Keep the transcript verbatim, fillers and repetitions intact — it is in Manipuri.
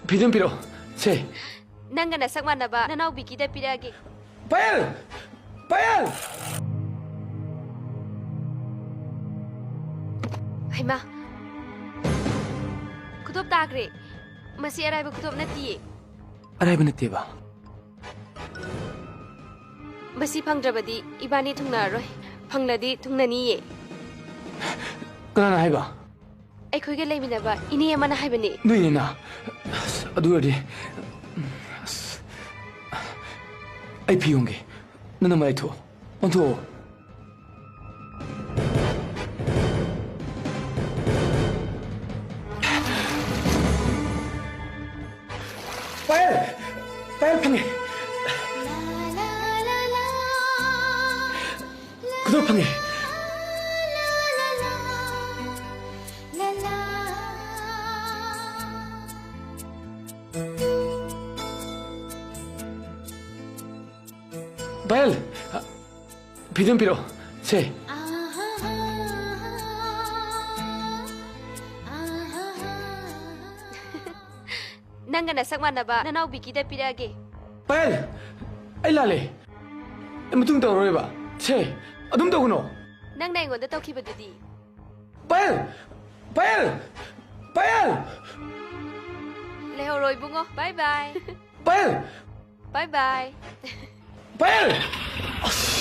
ꯐꯤꯗꯨꯝ ꯄꯤꯔꯛꯑꯣ꯫ ꯁꯦ꯫ ꯅꯪꯒ ꯅꯁꯛ ꯃꯥꯟꯅꯕ ꯅꯅꯥꯎ ꯕꯤꯀꯤꯗ ꯄꯤꯔꯛꯑꯒꯦ꯫ ꯄꯥꯌꯜ! ꯄꯥꯌꯜ! ꯍꯩꯃꯥ! ꯈꯨꯗꯣꯞ ꯇꯥꯈ꯭ꯔꯦ꯫ ꯃꯁꯤ ꯑꯔꯥꯏꯕ ꯈꯨꯗꯣꯞ ꯅꯠꯇꯤꯌꯦ꯫ ꯑꯔꯥꯏꯕ ꯅꯠꯇꯦꯕ? ꯃꯁꯤ ꯐꯪꯗ꯭ꯔꯕꯗꯤ ꯏꯕꯥꯅꯤ ꯊꯨꯡꯅꯔꯔꯣꯏ꯫ ꯐꯪꯂꯗꯤ ꯊꯨꯡꯅꯅꯤꯌꯦ꯫ ꯀꯅꯥꯅ ꯍꯥꯏꯕ? ꯑꯩꯈꯣꯏꯒ ꯂꯩꯃꯤꯟꯅꯕ ꯏꯅꯦ ꯑꯃꯅ ꯍꯥꯏꯕꯅꯦ꯫ ꯅꯣꯏ ꯏꯅꯦꯅ? ꯑꯁ, ꯑꯗꯨ ꯑꯣꯏꯔꯗꯤ, ꯑꯁ, ꯑꯩ ꯐꯤ ꯍꯣꯡꯒꯦ꯫ ꯅꯪꯅ ꯃꯔꯩ ꯊꯣꯛꯑꯣ꯫ ꯑꯣꯟꯊꯣꯛꯑꯣ꯫ ꯄꯥꯌꯜ! ꯄꯥꯌꯜ, ꯐꯪꯉꯦ! ꯈꯨꯗꯣꯞ ꯐꯪꯉꯦ! ꯄꯥꯌꯜ! ꯐꯤꯗꯨꯝ ꯄꯤꯔꯛꯑꯣ꯫ ꯁꯦ꯫ ꯅꯪꯒ ꯅꯁꯛ ꯃꯥꯟꯅꯕ ꯅꯅꯥꯎ ꯕꯤꯀꯤꯗ ꯄꯤꯔꯛꯑꯒꯦ꯫ ꯄꯥꯌꯜ! ꯑꯩ ꯂꯥꯜꯂꯦ꯫ ꯑꯩ ꯃꯇꯨꯡ ꯇꯧꯔꯔꯣꯏꯕ꯫ ꯁꯦ, ꯑꯗꯨꯝ ꯇꯧꯒꯅꯣ꯫ ꯅꯪꯅ ꯑꯩꯉꯣꯟꯗ ꯇꯧꯈꯤꯕꯗꯨꯗꯤ꯫ ꯄꯥꯌꯜ! ꯄꯥꯌꯜ! ꯄꯥꯌꯜ! ꯂꯩꯍꯧꯔꯣ ꯏꯕꯨꯡꯉꯣ꯫ ꯕꯥꯏ ꯕꯥꯏ꯫ ꯄꯥꯌꯜ! ꯕꯥꯏ ꯕꯥꯏ꯫ ꯄꯥꯌꯜ! ꯑꯁ!